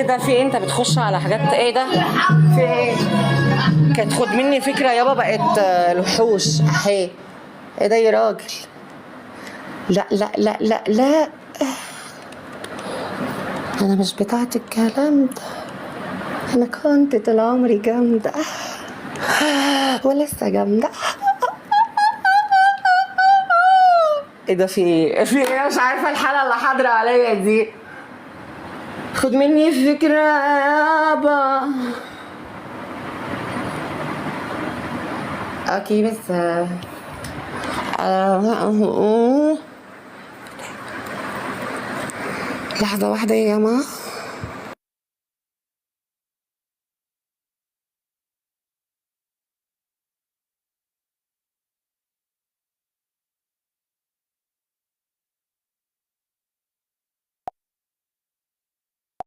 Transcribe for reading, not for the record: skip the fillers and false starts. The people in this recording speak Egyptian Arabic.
ده في إيه؟ انت بتخش على حاجات ايه ده؟ في ايه؟ كانت خد مني فكرة يابا بقت الوحوش اهي. ايه ده يا راجل؟ لا لا لا لا لا، انا مش بتاعت الكلام ده. انا كنت طول عمري جامدة ولسه جامدة. ايه ده في ايه؟ في ايه؟ مش عارفة الحالة اللي حاضرة عليا دي. خد مني فكرة يابا. okay بس لحظة واحدة يا جماعة.